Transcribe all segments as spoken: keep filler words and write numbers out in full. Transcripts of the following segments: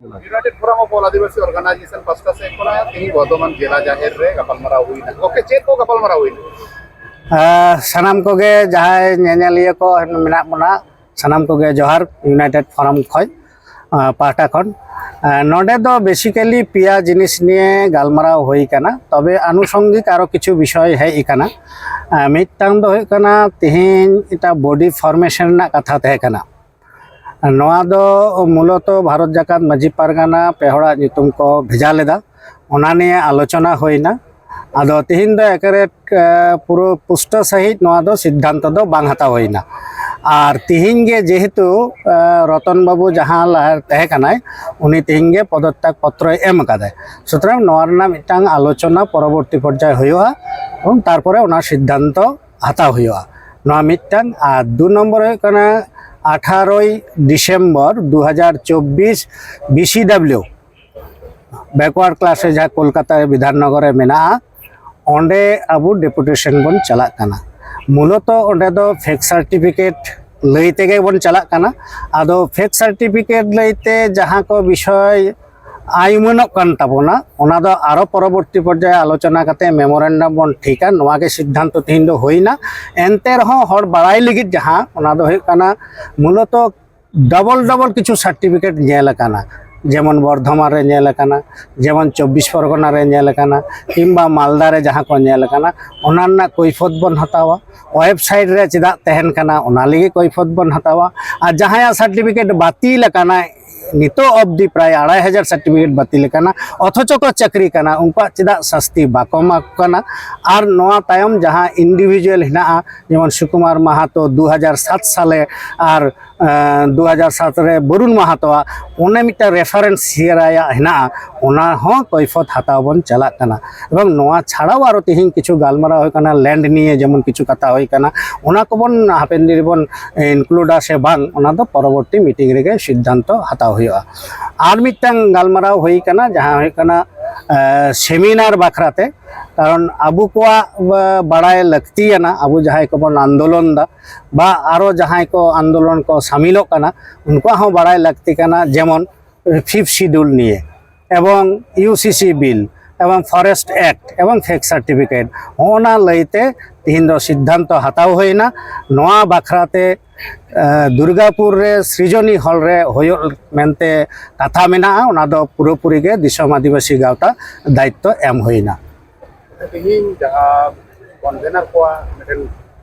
United forum of all Adivasi organisation ᱯᱟᱥᱴᱟ ᱥᱮᱫ ᱠᱷᱚᱱᱟᱜ ᱛᱮᱦᱮᱧ ᱵᱚᱨᱫᱷᱚᱢᱟᱱ ᱡᱮᱞᱟ ᱡᱟᱦᱮᱨ ᱨᱮ ᱜᱟᱯᱟᱞᱢᱟᱨᱟᱣ ᱦᱩᱭᱱᱟ᱾ ᱜᱚᱢᱠᱮ, ᱪᱮᱫ ᱠᱚ ᱜᱟᱯᱟᱞᱢᱟᱨᱟᱣ ᱦᱩᱭᱱᱟ? ᱟᱨ ᱥᱟᱱᱟᱢ ᱠᱚᱜᱮ ᱡᱟᱦᱟᱸᱭ ᱧᱮᱧᱮᱞᱤᱭᱟᱹ ᱠᱚ ᱢᱮᱱᱟᱜ ᱵᱚᱱᱟ, ᱥᱟᱱᱟᱢ ᱠᱚᱜᱮ ᱡᱚᱦᱟᱨ, ᱤᱭᱩᱱᱟᱭᱴᱮᱰ ᱯᱷᱳᱨᱟᱢ ᱠᱷᱚᱱ, ᱟᱨ ᱯᱟᱦᱴᱟ ᱠᱷᱚᱱ᱾ ᱟᱨ ᱱᱚᱰᱮ ᱫᱚ ᱵᱮᱥᱤᱠᱟᱞᱤ ᱯᱮᱭᱟ ᱡᱤᱱᱤᱥ ᱱᱤᱭᱮ ᱜᱟᱞᱢᱟᱨᱟᱣ ᱦᱩᱭ ᱠᱟᱱᱟ, ᱛᱚᱵᱮ ᱟᱱᱩᱥᱚᱝᱜᱤᱠ ᱟᱨᱚ ᱠᱤᱪᱷᱩ ᱵᱤᱥᱚᱭ ᱦᱮᱡ ᱟᱠᱟᱱᱟ᱾ ᱟᱨ ᱢᱤᱫᱴᱟᱝ ᱫᱚ ᱦᱩᱭᱩᱜ ᱠᱟᱱᱟ, ᱛᱮᱦᱮᱧ ᱮᱴᱟᱜ ᱵᱚᱰᱤ ᱯᱷᱚᱨᱢᱮᱥᱚᱱ ᱨᱮᱱᱟᱜ ᱠᱟᱛᱷᱟ ᱛᱟᱦᱮᱸ ᱠᱟᱱᱟ᱾ ᱱᱚᱣᱟ ᱫᱚ ᱢᱩᱞᱚᱛᱚ ᱵᱷᱟᱨᱚᱛ ᱡᱟᱠᱟᱛ ᱢᱟᱹᱡᱷᱤ ᱯᱟᱨᱜᱟᱱᱟ ᱯᱮ ᱦᱚᱲᱟᱜ ᱧᱩᱛᱩᱢ ᱠᱚ ᱵᱷᱮᱡᱟ ᱞᱮᱫᱟ, ᱚᱱᱟ ᱱᱤᱭᱮ ᱟᱞᱳᱪᱚᱱᱟ ᱦᱩᱭᱱᱟ᱾ ᱟᱫᱚ ᱛᱤᱦᱤᱧ ᱫᱚ ᱮᱠᱮᱨᱮ, ᱮ, ᱯᱩᱨᱟᱹ ᱯᱩᱥᱴᱟᱹ ᱥᱟᱺᱦᱤᱡ ᱱᱚᱣᱟ ᱫᱚ ᱥᱤᱫᱽᱫᱷᱟᱱᱛᱚ ᱫᱚ ᱵᱟᱝ ᱦᱟᱛᱟᱣ ᱦᱩᱭᱱᱟ᱾ ᱟᱨ ᱛᱤᱦᱤᱧ ᱜᱮ ᱡᱮᱦᱮᱛᱩ, ᱮ, ᱨᱚᱛᱚᱱ ᱵᱟᱹᱵᱩ ᱡᱟᱦᱟᱸ ᱞᱟᱦᱟ ᱛᱟᱦᱮᱸ ᱠᱟᱱᱟᱭ, ᱩᱱᱤ ᱛᱤᱦᱤᱧ ᱜᱮ ᱯᱚᱫᱚᱛᱛᱟᱜ ᱯᱚᱛᱨᱚᱭ ᱮᱢ ᱟᱠᱟᱫᱟᱭ᱾ ᱥᱩᱛᱚᱨᱟᱝ ᱱᱚᱣᱟ ᱨᱮᱱᱟᱜ ᱢᱤᱫᱴᱟᱝ ᱟᱞᱳᱪᱚᱱᱟ ᱯᱚᱨᱚᱵᱚᱨᱛᱤ ᱯᱚᱨᱡᱟᱭ ᱦᱩᱭᱩᱜᱼᱟ, ᱮᱵᱚᱝ ᱛᱟᱨᱯᱚᱨᱮ ᱚᱱᱟ ᱥᱤᱫᱽᱫᱷᱟᱱᱛᱚ ᱦᱟᱛᱟᱣ ᱦᱩᱭᱩᱜᱼᱟ᱾ ᱱᱚᱣᱟ ᱢᱤᱫᱴᱟᱝ᱾ ᱟᱨ ᱫᱩ ᱱᱚᱢᱵᱚᱨ ᱦᱩᱭᱩᱜ ᱠᱟᱱᱟ, ᱟᱴᱷᱟᱨᱳᱭ ᱰᱤᱥᱮᱢᱵᱚᱨ ᱫᱩ ᱦᱟᱡᱟᱨ ᱪᱚᱵᱵᱤᱥ, B C W, backward class ᱨᱮ, ᱡᱟᱦᱟᱸ ᱠᱳᱞᱠᱟᱛᱟ ᱨᱮ ᱵᱤᱫᱷᱟᱱ ᱱᱚᱜᱚᱨ ᱨᱮ ᱢᱮᱱᱟᱜᱼᱟ, ᱚᱸᱰᱮ ᱟᱵᱚ ᱰᱮᱯᱩᱴᱮᱥᱚᱱ ᱵᱚᱱ ᱪᱟᱞᱟᱜ ᱠᱟᱱᱟ᱾ ᱢᱩᱞᱚᱛᱚ ᱚᱸᱰᱮ ᱫᱚ ᱯᱷᱮᱠ ᱥᱟᱨᱴᱤᱯᱷᱤᱠᱮᱴ ᱞᱟᱹᱭ ᱛᱮᱜᱮ ᱵᱚᱱ ᱪᱟᱞᱟᱜ ᱠᱟᱱᱟ᱾ ᱟᱫᱚ ᱯᱷᱮᱠ ᱥᱟᱨᱴᱤᱯᱷᱤᱠᱮᱴ ᱞᱟᱹᱭᱛᱮ ᱡᱟᱦᱟᱸ ᱠᱚ ᱵᱤᱥᱚᱭ ᱟᱭ ᱩᱢᱟᱹᱱᱚᱜ ᱠᱟᱱ ᱛᱟᱵᱚᱱᱟ, ᱚᱱᱟ ᱫᱚ ᱟᱨᱚ ᱯᱚᱨᱚᱵᱚᱨᱛᱤ ᱯᱚᱨᱡᱟᱭ ᱟᱞᱳᱪᱚᱱᱟ ᱠᱟᱛᱮ ᱢᱮᱢᱳᱨᱮᱱᱰᱟᱢ ᱵᱚᱱ ᱴᱷᱤᱠᱟ᱾ ᱱᱚᱣᱟ ᱜᱮ ᱥᱤᱫᱽᱫᱷᱟᱱᱛᱚ ᱛᱮᱦᱮᱧ ᱫᱚ ᱦᱩᱭᱱᱟ᱾ ᱮᱱᱛᱮ ᱨᱮᱦᱚᱸ ᱦᱚᱲ ᱵᱟᱲᱟᱭ ᱞᱟᱹᱜᱤᱫ ᱡᱟᱦᱟᱸ, ᱚᱱᱟ ᱫᱚ ᱦᱩᱭᱩᱜ ᱠᱟᱱᱟ ᱢᱩᱞᱚᱛᱚ ᱰᱚᱵᱚᱞ ᱰᱚᱵᱚᱞ ᱠᱤᱪᱷᱩ ᱥᱟᱨᱴᱤᱯᱷᱤᱠᱮᱴ ᱧᱮᱞ ᱟᱠᱟᱱᱟ, ᱡᱮᱢᱚᱱ ᱵᱚᱨᱫᱷᱚᱢᱟᱱ ᱨᱮ ᱧᱮᱞ ᱟᱠᱟᱱᱟ, ᱡᱮᱢᱚᱱ ᱪᱚᱵᱵᱤᱥ ᱯᱚᱨᱜᱚᱱᱟ ᱨᱮ ᱧᱮᱞ ᱟᱠᱟᱱᱟ, ᱠᱤᱝᱵᱟ ᱢᱟᱞᱫᱟ ᱨᱮ ᱡᱟᱦᱟᱸ ᱠᱚ ᱧᱮᱞ ᱟᱠᱟᱱᱟ, ᱚᱱᱟ ᱨᱮᱱᱟᱜ ᱠᱳᱭᱯᱷᱚᱛ ᱵᱚᱱ ᱦᱟᱛᱟᱣᱟ᱾ ᱳᱭᱮᱵᱽᱥᱟᱭᱤᱴ ᱨᱮ ᱪᱮᱫᱟᱜ ᱛᱟᱦᱮᱱ ᱠᱟᱱᱟ, ᱚᱱᱟ ᱞᱟᱹᱜᱤᱫ ᱠᱳᱭᱯᱷᱚᱛ ᱵᱚᱱ ᱦᱟᱛᱟᱣᱟ᱾ ᱟᱨ ᱡᱟᱦᱟᱸᱭᱟᱜ ᱥᱟᱨᱴᱤᱯᱷᱤᱠᱮᱴ ᱵᱟᱹᱛᱤᱞ ᱟᱠᱟᱱᱟ, ᱱᱤᱛᱚᱜ ᱚᱵᱫᱤ ᱯᱨᱟᱭ ᱟᱲᱟᱭ ᱦᱟᱡᱟᱨ ᱥᱟᱨᱴᱤᱯᱷᱤᱠᱮᱴ ᱵᱟᱹᱛᱤᱞ ᱟᱠᱟᱱᱟ, ᱚᱛᱷᱚᱪᱚ ᱠᱚ ᱪᱟᱹᱠᱨᱤ ᱠᱟᱱᱟ, ᱩᱱᱠᱩᱣᱟᱜ ᱪᱮᱫᱟᱜ ᱥᱟᱥᱛᱤ ᱵᱟᱠᱚ ᱮᱢᱟ ᱠᱚ ᱠᱟᱱᱟ? ᱟᱨ ᱱᱚᱣᱟ ᱛᱟᱭᱚᱢ ᱡᱟᱦᱟᱸ ᱤᱱᱰᱤᱵᱷᱤᱡᱩᱣᱟᱞ ᱦᱮᱱᱟᱜᱼᱟ, ᱡᱮᱢᱚᱱ ᱥᱩᱠᱩᱢᱟᱨ ᱢᱟᱦᱟᱛᱚ ᱫᱩ ᱦᱟᱡᱟᱨ ᱥᱟᱛ ᱥᱟᱞᱮ ᱟᱨ, ᱮᱸ, ᱫᱩ ᱦᱟᱡᱟᱨ ᱥᱟᱛ ᱨᱮ ᱵᱚᱨᱩᱱ ᱢᱟᱦᱟᱛᱚᱣᱟᱜ, ᱚᱱᱮ ᱢᱤᱫᱴᱟᱝ ᱨᱮᱯᱷᱟᱨᱮᱱᱥ ᱥᱤᱭᱟᱨᱟᱭᱟᱜ ᱦᱮᱱᱟᱜᱼᱟ, ᱚᱱᱟ ᱦᱚᱸ ᱠᱳᱭᱯᱷᱚᱛ ᱦᱟᱛᱟᱣ ᱵᱚᱱ ᱪᱟᱞᱟᱜ ᱠᱟᱱᱟ᱾ ᱮᱵᱚᱝ ᱱᱚᱣᱟ ᱪᱷᱟᱲᱟᱣ ᱟᱨᱚ ᱛᱮᱦᱮᱧ ᱠᱤᱪᱷᱩ ᱜᱟᱞᱢᱟᱨᱟᱣ ᱦᱩᱭ ᱠᱟᱱᱟ, ᱞᱮᱱᱰ ᱱᱤᱭᱮ ᱡᱮᱢᱚᱱ ᱠᱤᱪᱷᱩ ᱠᱟᱛᱷᱟ ᱦᱩᱭ ᱠᱟᱱᱟ, ᱚᱱᱟ ᱠᱚᱵᱚᱱ ᱦᱟᱯᱮᱱ ᱫᱤᱱ ᱨᱮᱵᱚᱱ ᱤᱱᱠᱞᱩᱰᱟ ᱥᱮ ᱵᱟᱝ, ᱚᱱᱟ ᱫᱚ ᱯᱚᱨᱚᱵᱚᱨᱛᱤ ᱢᱤᱴᱤᱝ ᱨᱮᱜᱮ ᱥᱤᱫᱽᱫᱷᱟᱱᱛᱚ ᱦᱟᱛᱟᱣ ᱦᱩᱭᱩᱜᱼᱟ᱾ ᱟᱨ ᱢᱤᱫᱴᱟᱝ ᱜᱟᱞᱢᱟᱨᱟᱣ ᱦᱩᱭ ᱠᱟᱱᱟ, ᱡᱟᱦᱟᱸ ᱦᱩᱭᱩᱜ ᱠᱟᱱᱟ, ᱮ, ᱥᱮᱢᱤᱱᱟᱨ ᱵᱟᱠᱷᱨᱟ ᱛᱮ᱾ ᱠᱟᱨᱚᱱ ᱟᱵᱚ ᱠᱚᱣᱟᱜ, ᱮ, ᱵᱟᱲᱟᱭ ᱞᱟᱹᱠᱛᱤᱭᱟᱱᱟ, ᱟᱵᱚ ᱡᱟᱦᱟᱸᱭ ᱠᱚᱵᱚᱱ ᱟᱱᱫᱳᱞᱚᱱ ᱫᱟ ᱵᱟ ᱟᱨᱚ ᱡᱟᱦᱟᱸᱭ ᱠᱚ ᱟᱱᱫᱳᱞᱚᱱ ᱠᱚ ᱥᱟᱢᱤᱞᱚᱜ ᱠᱟᱱᱟ, ᱩᱱᱠᱩᱣᱟᱜ ᱦᱚᱸ ᱵᱟᱲᱟᱭ ᱞᱟᱹᱠᱛᱤ ᱠᱟᱱᱟ᱾ ᱡᱮᱢᱚᱱ ᱯᱷᱤᱯᱛᱷ ᱥᱤᱰᱩᱞ ᱱᱤᱭᱮ, ᱮᱵᱚᱝ ᱤᱭᱩᱥᱤᱥᱤ ᱵᱤᱞ, ᱮᱵᱚᱝ ᱯᱷᱚᱨᱮᱥᱴ ᱮᱠᱴ, ᱮᱵᱚᱝ ᱯᱷᱮᱠ ᱥᱟᱨᱴᱤᱯᱷᱤᱠᱮᱴ, ᱦᱚᱸᱜᱼᱚ ᱱᱟ ᱞᱟᱹᱭᱛᱮ ᱛᱤᱦᱤᱧ ᱫᱚ ᱥᱤᱫᱽᱫᱷᱟᱱᱛᱚ ᱦᱟᱛᱟᱣ ᱦᱩᱭᱱᱟ᱾ ᱱᱚᱣᱟ ᱵᱟᱠᱷᱨᱟ ᱛᱮ, ᱮ, ᱫᱩᱨᱜᱟᱯᱩᱨ ᱨᱮ ᱥᱨᱤᱡᱚᱱᱤ ᱦᱚᱞ ᱨᱮ ᱦᱩᱭᱩᱜ ᱢᱮᱱᱛᱮ ᱠᱟᱛᱷᱟ ᱢᱮᱱᱟᱜᱼᱟ᱾ ᱚᱱᱟ ᱫᱚ ᱯᱩᱨᱟᱹᱯᱩᱨᱤ ᱜᱮ ᱫᱤᱥᱚᱢ ᱟᱹᱫᱤᱵᱟᱹᱥᱤ ᱜᱟᱶᱛᱟ ᱫᱟᱭᱤᱛᱛᱚ ᱮᱢ ᱦᱩᱭᱱᱟ᱾ ᱛᱮᱦᱮᱧ ᱡᱟᱦᱟᱸ ᱠᱚᱱᱵᱷᱮᱱᱟᱨ ᱠᱚᱣᱟᱜ ᱢᱤᱫᱴᱮᱱ,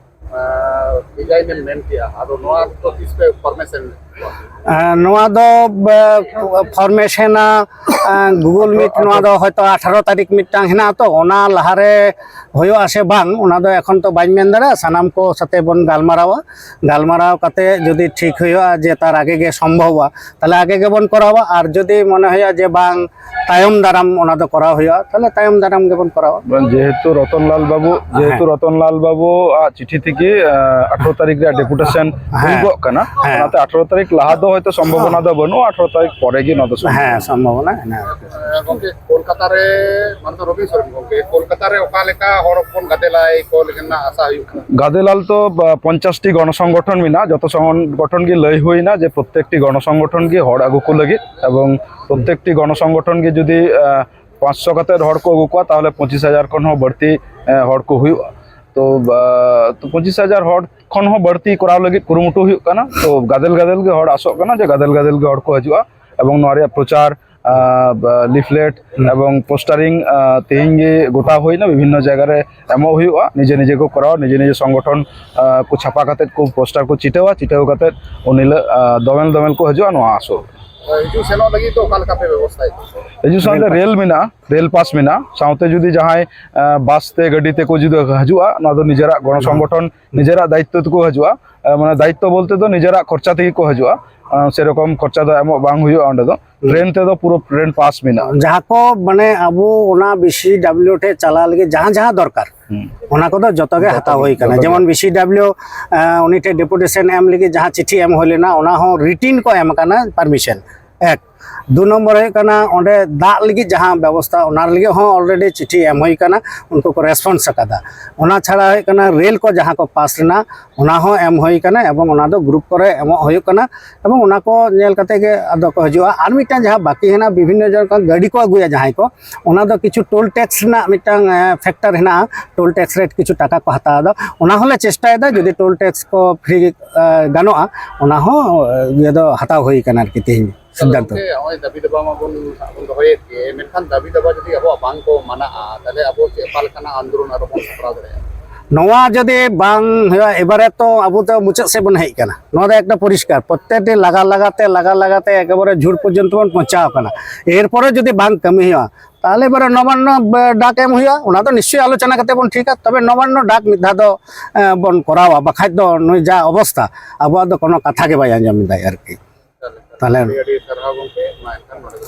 ᱟᱸ, ᱰᱤᱡᱟᱭᱤᱱ ᱮᱢ ᱢᱮᱱ ᱠᱮᱜᱼᱟ, ᱟᱫᱚ ᱱᱚᱣᱟ ᱫᱚ ᱛᱤᱥ ᱯᱮ ᱯᱷᱚᱨᱢᱮᱥᱚᱱ? ᱟᱸ, ᱱᱚᱣᱟ ᱫᱚ, ᱵᱟ, ᱯᱷᱚᱨᱢᱮᱥᱚᱱᱟ, ᱟᱸ, ᱜᱩᱜᱩᱞ ᱢᱤᱴ, ᱱᱚᱣᱟ ᱫᱚ ᱦᱚᱭᱛᱳ ᱟᱴᱷᱟᱨᱚ ᱛᱟᱹᱨᱤᱠᱷ ᱢᱤᱫᱴᱟᱝ ᱦᱮᱱᱟᱜᱼᱟ, ᱛᱚ ᱚᱱᱟ ᱞᱟᱦᱟᱨᱮ ᱦᱩᱭᱩᱜᱼᱟ ᱥᱮ ᱵᱟᱝ, ᱚᱱᱟ ᱫᱚ ᱮᱠᱷᱚᱱ ᱛᱚ ᱵᱟᱹᱧ ᱢᱮᱱ ᱫᱟᱲᱮᱭᱟᱜᱼᱟ᱾ ᱥᱟᱱᱟᱢ ᱠᱚ ᱥᱟᱛᱮ ᱵᱚᱱ ᱜᱟᱞᱢᱟᱨᱟᱣᱟ, ᱜᱟᱞᱢᱟᱨᱟᱣ ᱠᱟᱛᱮ ᱡᱩᱫᱤ ᱴᱷᱤᱠ ᱦᱩᱭᱩᱜᱼᱟ ᱡᱮ ᱛᱟᱨ ᱟᱜᱮ ᱜᱮ ᱥᱚᱢᱵᱷᱚᱵᱚᱜᱼᱟ, ᱛᱟᱦᱚᱞᱮ ᱟᱜᱮ ᱜᱮᱵᱚᱱ ᱠᱚᱨᱟᱣᱟ, ᱟᱨ ᱡᱩᱫᱤ ᱢᱚᱱᱮ ᱦᱩᱭᱩᱜᱼᱟ ᱡᱮ ᱵᱟᱝ, ᱛᱟᱭᱚᱢ ᱫᱟᱨᱟᱢ ᱚᱱᱟ ᱫᱚ ᱠᱚᱨᱟᱣ ᱦᱩᱭᱩᱜᱼᱟ, ᱛᱟᱦᱚᱞᱮ ᱛᱟᱭᱚᱢ ᱫᱟᱨᱟᱢ ᱜᱮᱵᱚᱱ ᱠᱚᱨᱟᱣᱟ᱾ ᱡᱮᱦᱮᱛᱩ ᱨᱚᱛᱚᱱᱞᱟᱞ ᱵᱟᱵᱩ, ᱡᱮᱦᱮᱛᱩ ᱦᱮᱸ᱾ ᱨᱚᱛᱚᱱᱞᱟᱞ ᱵᱟᱵᱩ ᱟᱜ ᱪᱤᱴᱷᱤ ᱛᱮᱜᱮ, ᱟᱸ, ᱟᱴᱷᱟᱨᱚ ᱛᱟᱹᱨᱤᱠᱷ ᱨᱮᱭᱟᱜ ᱰᱮᱯᱩᱴᱮᱥᱚᱱ ᱦᱮᱸ᱾ ᱦᱩᱭᱩᱜᱚᱜ ᱠᱟᱱᱟ, ᱦᱮᱸ᱾ ᱚᱱᱟᱛᱮ ᱟᱴᱷᱟᱨᱚ ᱛᱟᱹᱨᱤᱠᱷ ᱞᱟᱦᱟ ᱫᱚ ᱦᱚᱭᱛᱚ ᱥᱚᱢᱵᱷᱚᱵᱚᱱᱟ ᱫᱚ ᱵᱟᱹᱱᱩᱜᱼᱟ, ᱟᱴᱷᱟᱨᱚ ᱛᱟᱹᱨᱤᱠᱷ ᱯᱚᱨᱮ ᱜᱮ ᱱᱚᱣᱟ ᱫᱚ ᱥᱚᱢᱵᱷᱚᱵᱚᱱᱟ᱾ ᱦᱮᱸ, ᱥᱚᱢᱵᱷᱚᱵᱚᱱᱟ ᱦᱮᱱᱟᱜᱼᱟ᱾ ᱜᱚᱝᱠᱮ, ᱠᱳᱞᱠᱟᱛᱟ ᱨᱮ, ᱢᱟᱱᱚᱛ ᱨᱚᱵᱤ ᱥᱚᱨᱮᱱ ᱜᱚᱝᱠᱮ, ᱠᱳᱞᱠᱟᱛᱟ ᱨᱮ ᱚᱠᱟ ᱞᱮᱠᱟ ᱦᱚᱲ ᱦᱚᱯᱚᱱ ᱜᱟᱫᱮᱞᱟᱭ ᱠᱚ ᱞᱮᱠᱟᱱᱟᱜ ᱟᱥᱟ ᱦᱩᱭᱩᱜ ᱠᱟᱱᱟ? ᱜᱟᱫᱮᱞᱟᱞ ᱛᱚ, ᱵᱟ, ᱯᱚᱧᱪᱟᱥ ᱴᱤ ᱜᱚᱱᱚ ᱥᱚᱝᱜᱚᱴᱷᱚᱱ ᱢᱮᱱᱟᱜᱼᱟ, ᱡᱚᱛᱚ ᱥᱚᱝᱜᱚᱴᱷᱚᱱ ᱜᱮ ᱞᱟᱹᱭ ᱦᱩᱭᱱᱟ ᱡᱮ ᱯᱨᱚᱛᱛᱮᱠᱴᱤ ᱜᱚᱱᱚ ᱥᱚᱝᱜᱚᱴᱷᱚᱱ ᱜᱮ ᱦᱚᱲ ᱟᱹᱜᱩ ᱠᱚ ᱞᱟᱹᱜᱤᱫ, ᱮᱵᱚᱝ ᱯᱨᱚᱛᱛᱮᱠᱴᱤ ᱜᱚᱱᱚ ᱥᱚᱝᱜᱚᱴᱷᱚᱱ ᱜᱮ ᱡᱩᱫᱤ, ᱟᱸ, ᱯᱟᱸᱪᱥᱚ ᱠᱟᱛᱮ ᱦᱚᱲ ᱠᱚ ᱟᱹᱜᱩ ᱠᱚᱣᱟ, ᱛᱟᱦᱚᱞᱮ ᱯᱚᱸᱪᱤᱥ ᱦᱟᱡᱟᱨ ᱠᱷᱚᱱ ᱦᱚᱸ ᱵᱟᱹᱲᱛᱤ, ᱮ, ᱦᱚᱲ ᱠᱚ ᱦᱩᱭᱩᱜᱼᱟ᱾ ᱛᱚ, ᱟ, ᱛᱚ ᱯᱚᱸᱪᱤᱥ ᱦᱟᱡᱟᱨ ᱦᱚᱲ ᱠᱷᱚᱱ ᱦᱚᱸ ᱵᱟᱹᱲᱛᱤ ᱠᱚᱨᱟᱣ ᱞᱟᱹᱜᱤᱫ ᱠᱩᱨᱩᱢᱩᱴᱩ ᱦᱩᱭᱩᱜ ᱠᱟᱱᱟ᱾ ᱛᱚ, ᱜᱟᱫᱮᱞ ᱜᱟᱫᱮᱞ ᱜᱮ ᱦᱚᱲ ᱟᱥᱚᱜ ᱠᱟᱱᱟ ᱡᱮ ᱜᱟᱫᱮᱞ ᱜᱟᱫᱮᱞ ᱜᱮ ᱦᱚᱲ ᱠᱚ ᱦᱤᱡᱩᱜᱼᱟ ᱮᱵᱚᱝ ᱱᱚᱣᱟ ᱨᱮᱭᱟᱜ ᱯᱨᱚᱪᱟᱨ, ᱟ, ᱵᱟ, ᱞᱤᱯᱷᱞᱮᱴ ᱦᱩᱸ᱾ ᱮᱵᱚᱝ ᱯᱳᱥᱴᱟᱨᱤᱝ, ᱟ, ᱛᱮᱦᱮᱧ ᱜᱮ ᱜᱚᱴᱟ ᱦᱩᱭᱱᱟ, ᱵᱤᱵᱷᱤᱱᱱᱚ ᱡᱟᱭᱜᱟ ᱨᱮ ᱮᱢᱚᱜ ᱦᱩᱭᱩᱜᱼᱟ᱾ ᱱᱤᱡᱮ ᱱᱤᱡᱮ ᱠᱚ ᱠᱚᱨᱟᱣᱟ, ᱱᱤᱡᱮ ᱱᱤᱡᱮ ᱥᱚᱝᱜᱚᱴᱷᱚᱱ, ᱟ, ᱠᱚ ᱪᱷᱟᱯᱟ ᱠᱟᱛᱮ ᱠᱚ ᱯᱳᱥᱴᱟᱨ ᱠᱚ ᱪᱤᱴᱟᱹᱣᱟ, ᱪᱤᱴᱟᱹᱣ ᱠᱟᱛᱮ ᱩᱱ ᱦᱤᱞᱳᱜ, ᱟ, ᱫᱚᱢᱮᱞ ᱫᱚᱢᱮᱞ ᱠᱚ ᱦᱤᱡᱩᱜᱼᱟ, ᱱᱚᱣᱟ ᱟᱥᱚᱜ᱾ ᱦᱤᱡᱩᱜ ᱥᱮᱱᱚᱜ ᱞᱟᱹᱜᱤᱫ ᱫᱚ ᱚᱠᱟ ᱞᱮᱠᱟ ᱯᱮ ᱵᱮᱵᱚᱥᱛᱷᱟᱭᱮᱫᱟ? ᱦᱤᱡᱩᱜ ᱥᱟᱶᱛᱮ ᱨᱮᱞ ᱯᱟᱥ᱾ ᱨᱮᱞ ᱢᱮᱱᱟᱜᱼᱟ, ᱨᱮᱞ ᱯᱟᱥ ᱢᱮᱱᱟᱜᱼᱟ᱾ ᱥᱟᱶᱛᱮ ᱡᱩᱫᱤ ᱡᱟᱦᱟᱸᱭ, ᱮ, ᱵᱟᱥ ᱛᱮ, ᱜᱟᱹᱰᱤ ᱛᱮᱠᱚ ᱡᱩᱫᱤ ᱦᱤᱡᱩᱜᱼᱟ, ᱱᱚᱣᱟ ᱫᱚ ᱱᱤᱡᱮᱨᱟᱜ ᱜᱚᱲᱚ ᱦᱩᱸ᱾ ᱥᱚᱝᱜᱚᱴᱷᱚᱱ, ᱱᱤᱡᱮᱨᱟᱜ ᱫᱟᱭᱤᱛᱛᱚ ᱛᱮᱠᱚ ᱦᱤᱡᱩᱜᱼᱟ᱾ ᱮ, ᱢᱟᱱᱮ, ᱫᱟᱭᱤᱛᱛᱚ ᱵᱚᱞᱛᱮ ᱫᱚ ᱱᱤᱡᱮᱨᱟᱜ ᱠᱷᱚᱨᱪᱟ ᱛᱮᱜᱮ ᱠᱚ ᱦᱤᱡᱩᱜᱼᱟ᱾ ᱮ, ᱥᱮᱨᱚᱠᱚᱢ ᱠᱷᱚᱨᱪᱟ ᱫᱚ ᱮᱢᱚᱜ ᱵᱟᱝ ᱦᱩᱭᱩᱜᱼᱟ ᱚᱸᱰᱮ ᱫᱚ᱾ ᱦᱩᱸ᱾ ᱴᱨᱮᱱ ᱛᱮᱫᱚ ᱯᱩᱨᱟᱹ ᱴᱨᱮᱱ ᱯᱟᱥ ᱢᱮᱱᱟᱜᱼᱟ᱾ ᱡᱟᱦᱟᱸ ᱠᱚ, ᱢᱟᱱᱮ, ᱟᱵᱚ ᱚᱱᱟ ᱵᱤ ᱥᱤ ᱰᱟᱵᱞᱤᱭᱩ ᱴᱷᱮᱡ ᱪᱟᱞᱟᱜ ᱞᱟᱹᱜᱤᱫ ᱡᱟᱦᱟᱸ ᱡᱟᱦᱟᱸ ᱫᱚᱨᱠᱟᱨ, ᱦᱩᱸ᱾ ᱚᱱᱟ ᱠᱚᱫᱚ ᱡᱚᱛᱚ ᱜᱮ ᱡᱚᱛᱚ ᱦᱟᱛᱟᱣ ᱜᱮ, ᱦᱩᱭ ᱠᱟᱱᱟ᱾ ᱡᱚᱛᱚ ᱜᱮ᱾ ᱡᱮᱢᱚᱱ ᱵᱤ ᱥᱤ ᱰᱟᱵᱞᱤᱭᱩ, ᱮ, ᱩᱱᱤ ᱴᱷᱮᱡ ᱰᱮᱯᱩᱴᱮᱥᱚᱱ ᱮᱢ ᱞᱟᱹᱜᱤᱫ ᱡᱟᱦᱟᱸ ᱪᱤᱴᱷᱤ ᱮᱢ ᱦᱩᱭ ᱞᱮᱱᱟ, ᱚᱱᱟ ᱦᱚᱸ ᱨᱤᱴᱤᱱ ᱠᱚ ᱮᱢ ᱟᱠᱟᱱᱟ, ᱯᱟᱨᱢᱤᱥᱚᱱ᱾ ᱮᱠ᱾ ᱫᱩ ᱱᱚᱢᱵᱚᱨ ᱦᱩᱭᱩᱜ ᱠᱟᱱᱟ, ᱚᱸᱰᱮ ᱫᱟᱜ ᱞᱟᱹᱜᱤᱫ ᱡᱟᱦᱟᱸ ᱵᱮᱵᱚᱥᱛᱷᱟ, ᱚᱱᱟ ᱞᱟᱹᱜᱤᱫ ᱦᱚᱸ ᱚᱞᱨᱮᱰᱤ ᱪᱤᱴᱷᱤ ᱮᱢ ᱦᱩᱭ ᱠᱟᱱᱟ, ᱩᱱᱠᱩ ᱠᱚ ᱨᱮᱥᱯᱚᱱᱥ ᱟᱠᱟᱫᱟ᱾ ᱚᱱᱟ ᱪᱷᱟᱲᱟ ᱦᱩᱭᱩᱜ ᱠᱟᱱᱟ, ᱨᱮᱞ ᱠᱚ ᱡᱟᱦᱟᱸ ᱠᱚ ᱯᱟᱥ ᱞᱮᱱᱟ, ᱚᱱᱟ ᱦᱚᱸ ᱮᱢ ᱦᱩᱭ ᱠᱟᱱᱟ ᱮᱵᱚᱝ ᱚᱱᱟ ᱫᱚ ᱜᱨᱩᱯ ᱠᱚᱨᱮ ᱮᱢᱚᱜ ᱦᱩᱭᱩᱜ ᱠᱟᱱᱟ ᱮᱵᱚᱝ ᱚᱱᱟ ᱠᱚ ᱧᱮᱞ ᱠᱟᱛᱮ ᱜᱮ ᱟᱫᱚ ᱠᱚ ᱦᱤᱡᱩᱜᱼᱟ᱾ ᱟᱨ ᱢᱤᱫᱴᱟᱝ ᱡᱟᱦᱟᱸ ᱵᱟᱹᱠᱤ ᱦᱮᱱᱟᱜᱼᱟ, ᱵᱤᱵᱷᱤᱱᱱᱚ ᱡᱚᱱ ᱠᱚ ᱜᱟᱹᱰᱤ ᱠᱚ ᱟᱹᱜᱩᱭᱟ ᱡᱟᱦᱟᱸᱭ ᱠᱚ, ᱚᱱᱟ ᱫᱚ ᱠᱤᱪᱷᱩ ᱴᱳᱞ ᱴᱮᱠᱥ ᱨᱮᱱᱟᱜ ᱢᱤᱫᱴᱟᱝ ᱯᱷᱮᱠᱴᱟᱨ ᱦᱮᱱᱟᱜᱼᱟ, ᱴᱳᱞ ᱴᱮᱠᱥ ᱨᱮ ᱠᱤᱪᱷᱩ ᱴᱟᱠᱟ ᱠᱚ ᱦᱟᱛᱟᱣ ᱮᱫᱟ᱾ ᱚᱱᱟ ᱦᱚᱸᱞᱮ ᱪᱮᱥᱴᱟᱭᱮᱫᱟ, ᱡᱩᱫᱤ ᱴᱳᱞ ᱴᱮᱠᱥ ᱠᱚ ᱯᱷᱨᱤ ᱜᱟᱱᱚᱜᱼᱟ, ᱚᱱᱟ ᱦᱚᱸ ᱤᱭᱟᱹ ᱫᱚ ᱦᱟᱛᱟᱣ ᱦᱩᱭ ᱠᱟᱱᱟ ᱟᱨᱠᱤ ᱛᱮᱦᱮᱧ᱾ ᱥᱤᱫᱽᱫᱷᱟᱱᱛᱚ᱾ ᱜᱚᱢᱠᱮ, ᱱᱚᱜᱼᱚᱭ ᱫᱟᱹᱵᱤ ᱫᱟᱵᱟ ᱢᱟᱵᱚᱱ ᱵᱚᱱ ᱫᱚᱦᱚᱭᱮᱫ ᱜᱮ, ᱢᱮᱱᱠᱷᱟᱱ ᱫᱟᱹᱵᱤ ᱫᱟᱵᱟ ᱡᱩᱫᱤ ᱟᱵᱚᱣᱟᱜ ᱵᱟᱝ ᱠᱚ ᱢᱟᱱᱟᱜᱼᱟ, ᱛᱟᱦᱚᱞᱮ ᱟᱵᱚ ᱪᱮᱫ, ᱚᱠᱟ ᱞᱮᱠᱟᱱᱟᱜ ᱟᱱᱫᱳᱞᱚᱱ ᱟᱨᱚ ᱵᱚᱱ ᱥᱟᱯᱲᱟᱣ ᱫᱟᱲᱮᱭᱟᱜᱼᱟ? ᱱᱚᱣᱟ ᱡᱩᱫᱤ ᱵᱟᱝ ᱦᱩᱭᱩᱜᱼᱟ, ᱮᱵᱟᱨᱮ ᱛᱚ ᱟᱵᱚ ᱫᱚ ᱢᱩᱪᱟᱹᱫ ᱥᱮᱫ ᱵᱚᱱ ᱦᱮᱡ ᱟᱠᱟᱱᱟ᱾ ᱱᱚᱣᱟ ᱫᱚ ᱮᱠᱫᱚᱢ ᱯᱚᱨᱤᱥᱠᱟᱨ, ᱯᱨᱚᱛᱮᱠᱴᱤ ᱞᱟᱜᱟ ᱞᱟᱜᱟᱛᱮ, ᱞᱟᱜᱟ ᱞᱟᱜᱟᱛᱮ ᱮᱠᱮᱵᱟᱨᱮ ᱡᱷᱩᱲ ᱯᱚᱨᱡᱚᱱᱛᱚ ᱵᱚᱱ ᱯᱳᱸᱪᱷᱟᱣ ᱟᱠᱟᱱᱟ᱾ ᱮᱨᱯᱚᱨᱮ ᱡᱩᱫᱤ ᱵᱟᱝ ᱠᱟᱹᱢᱤ ᱦᱩᱭᱩᱜᱼᱟ, ᱛᱟᱦᱚᱞᱮ ᱮᱵᱟᱨᱮ ᱱᱚᱵᱟᱱᱱᱚ ᱵ-, ᱰᱟᱠ ᱮᱢ ᱦᱩᱭᱩᱜᱼᱟ, ᱚᱱᱟ ᱫᱚ ᱱᱤᱥᱪᱚᱭ ᱟᱞᱳᱪᱚᱱᱟ ᱠᱟᱛᱮ ᱵᱚᱱ ᱴᱷᱤᱠᱟ, ᱛᱚᱵᱮ ᱱᱚᱵᱟᱱᱱᱚ ᱰᱟᱠ ᱢᱤᱫ ᱫᱷᱟᱣ ᱫᱚ, ᱮ, ᱵᱚᱱ ᱠᱚᱨᱟᱣᱟ, ᱵᱟᱠᱷᱟᱡ ᱫᱚ ᱱᱩᱭ ᱡᱟ ᱚᱵᱚᱥᱛᱟ, ᱟᱵᱚᱣᱟᱜ ᱫᱚ ᱠᱳᱱᱳ ᱠᱟᱛᱷᱟ ᱜᱮ ᱵᱟᱭ ᱟᱸᱡᱚᱢ ᱮᱫᱟᱭ ᱟᱨᱠᱤ᱾ ᱛᱟᱦᱚᱞᱮ ᱟᱹᱰᱤ ᱟᱹᱰᱤ ᱥᱟᱨᱦᱟᱣ ᱜᱚᱢᱠᱮ, ᱢᱟ ᱮᱱᱠᱷᱟᱱ ᱱᱚᱰᱮ ᱫᱚ